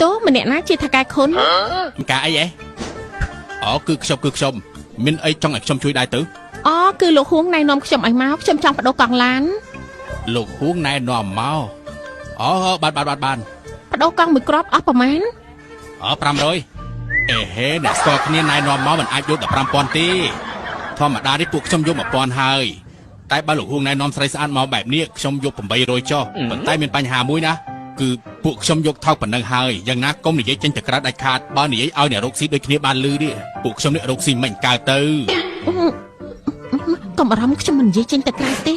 ទោសម្នាក់ណាជាថៅកែខុន ការអីហ៎អូគឺខ្ញុំគឺខ្ញុំមានអីចង់ឲ្យខ្ញុំជួយដែរទៅ អូគឺលោកហួងណែនាំខ្ញុំឲ្យមកខ្ញុំចង់បដូរកង់ឡាន លោកហួងណែនាំមកអូបានបានបានបាន បដូរកង់មួយគ្រាប់អស់ប្រមាណ អូ500អេហេអ្នកស្គាល់គ្នាណែនាំមកមិនអាចយកដល់5000ទេធម្មតានេះពួកខ្ញុំយក1000ហើយតែបើលោកហួងណែនាំស្រីស្អាតមកបែបនេះខ្ញុំយក800ចុះប៉ុន្តែមានបញ្ហាមួយណាគឺពួកខ្ញុំយកថោកប៉ុណ្ណឹងហើយយ៉ាងណាកុំនិយាយចេញទៅក្រៅដាច់ខាតបើនិយាយឲ្យអ្នករកស៊ីដូចគ្នាបានលឺនេះពួកខ្ញុំនេះរកស៊ីមិនកើតទៅ កុំអារម្មណ៍ខ្ញុំមិននិយាយចេញទៅក្រៅទេ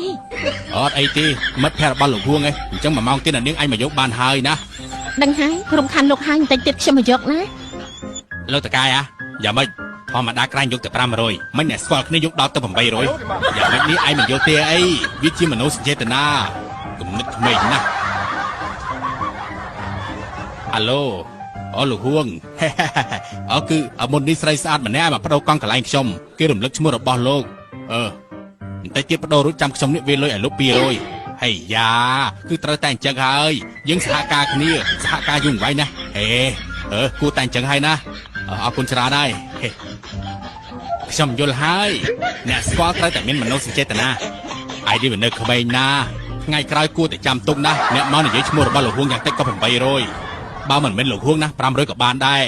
អត់អីទេមិត្តភក្តិរបស់លោកហួងឯងអញ្ចឹងមួយម៉ោងទៀតអ្នកនាងអញមកយកបានហើយណា ដឹងហើយរំខានលោកហើយបន្តិចទៀតខ្ញុំមកយកណា លោកតកាយអាយ៉ាងម៉េចធម្មតាក្រាញ់យកតែ500មិនអ្នកស្គាល់គ្នាយកដល់ទៅ800យ៉ាងម៉េចនេះឯងមិនយកទេអីវាជាមនោសញ្ចេតនាគំនិតក្មេងណាស់អាឡូអូលោកហួង អូគឺមុននេះស្រីស្អាតម្នាក់ឲ្យមកបដូរកង់កន្លែងខ្ញុំគេរំលឹកឈ្មោះរបស់លោកអឺបន្តិចទៀតបដូររួចចាំខ្ញុំនេះវាលុយឲ្យលោក200ហើយយ៉ាគឺត្រូវតែអញ្ចឹងហើយយើងសហការគ្នាសហការយូរអង្វែងណាស់ហេអឺគួរតែអញ្ចឹងហើយណាអរគុណច្រើនហើយហេខ្ញុំយល់ហើយអ្នកស្គាល់ត្រូវតែមានមនោសញ្ចេតនាឯនេះវានៅក្មេងណាថ្ងៃក្រោយគួរតែចាំទុកណាអ្នកមកនិយាយឈ្មោះរបស់លោកហួងយ៉ាងតិចក៏800បើមិនមែនលោកហួងណា500ក៏បានដែរ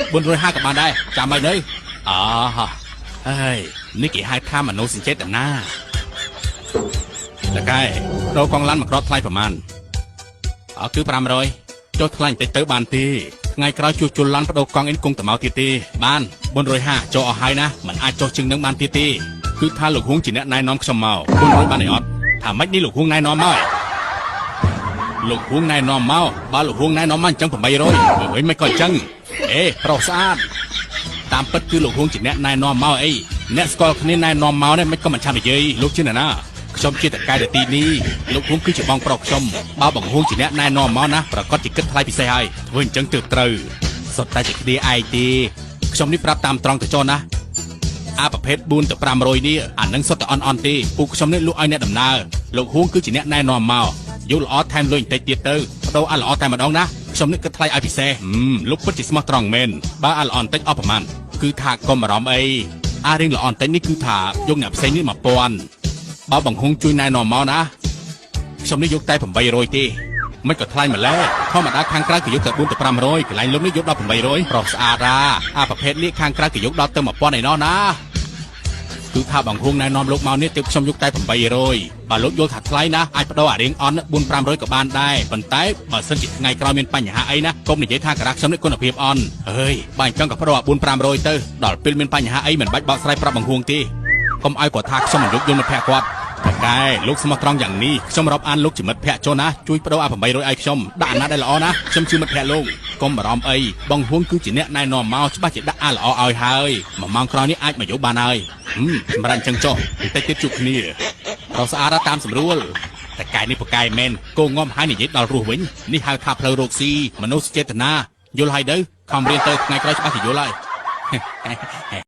450ក៏បានដែរចាំឲ្យនៅអូហើយនេះគេហៅថាមនោសញ្ចេតនាតកែរកកងឡានមកក្របថ្លៃប្រមាណអើគឺ500ចុះថ្លៃបន្តិចទៅបានទេថ្ងៃក្រោយជួសជុលឡានបដូរកង់អ៊ីនគង់តែមកទៀតទេបាន450ចូលអស់ហើយណាมันអាចចុះជាងនឹងបានទៀតទេគឺថាលោកហួងជាអ្នកណែនាំខ្ញុំមក400បានអីអត់ថាម៉េចនេះលោកហួងណែនាំមកលោកហួងណែនាំមកបើលោកហួងណែនាំមកអញ្ចឹង800វិញមិនក៏អញ្ចឹងអេប្រុសស្អាតតាមពិតគឺលោកហួងជាអ្នកណែនាំមកអីអ្នកស្គាល់គ្នាណែនាំមកនេះមិនក៏មិនឆាប់និយាយលោកជាអ្នកណាខ្ញុំជាតកែរទីនេះលោកហួងគឺជាបងប្រុសខ្ញុំបើបងហួងជាអ្នកណែនាំមកណាប្រកាសជាគិតថ្លៃពិសេសហើយធ្វើអញ្ចឹងទើបត្រូវសុទ្ធតែជាគ្នាឯងទេខ្ញុំនេះប្រាប់តាមត្រង់ទៅចុះណាអាប្រភេទ4ទៅ500នេះអានឹងសុទ្ធតែអន់អន់ទេពួកខ្ញុំនេះលក់ឲ្យអ្នកដំណើរលោកហួងគឺជាអ្នកណែនាំមកយកល្អថែមលុយបន្តិចទៀតទៅបដូរអាល្អតែម្ដងណាខ្ញុំនេះគិតថ្លៃឲ្យពិសេសលោកពិតជាស្មោះត្រង់មែនបើអាល្អបន្តិចអស់ប្រហែលគឺថាកុំបារម្ភអីអារឿងល្អបន្តិចនេះគឺថាយកអ្នកផ្សេងនេះ1000បើបងហុងជួយណែនាំមកណាខ្ញុំនេះយកតែ800ទេមិនក៏ថ្លៃម្ល៉េះធម្មតាខាងក្រៅគេយកតែ4ទៅ500កន្លែងលោកនេះយកដល់800ប្រុសស្អាតអាអាប្រភេទនេះខាងក្រៅគេយកដល់ទៅ1000ឯណោះណាគឺថាបងហួងណែនាំលោកមកនេះទើបខ្ញុំយកតែ800បើលោកយល់ថាថ្លៃណាអាចបដូរអារៀងអន់4 500ក៏បានដែរប៉ុន្តែបើសិនជាថ្ងៃក្រោយមានបញ្ហាអីណាកុំនិយាយថាការ៉ាខ្ញុំនេះគុណភាពអន់ហើយបើអញ្ចឹងក៏បដូរអា4 500ទៅដល់ពេលមានបញ្ហាអីមិនបាច់បកស្រាយប្រាប់បងហួងទេកុំឲ្យគាត់ថាខ្ញុំមិនយកយល់មិត្តភក្តិគាត់តកែលោកស្មោះត្រង់យ៉ាងនេះខ្ញុំរាប់អានលោកជាមិត្តភក្តិចុះណាជួយបដូរអា800ឲ្យខ្ញុំដាក់អាណាដែលល្អណាខ្ញុំជឿមិត្តភក្តិលោកកុំបារម្ភអីបងហួងគឺជាអ្នកណែនាំមកច្បាស់ជាដាក់អាល្អឲ្យហើយមួយម៉ោងក្រោយនេះអាចមកយកបានហើយសម្រាប់អញ្ចឹងចុះបន្តិចទៀតជួបគ្នារកស្អាតតាមស្រួលតែកែនេះប្រកែមែនគោងំហើយនិយាយដល់រស់វិញនេះហៅថាផ្លូវរកស៊ីមនុស្សចេតនាយល់ហើយទៅខំរៀនទៅថ្ងៃក្រោយច្បាស់ជាយល់ហើយ។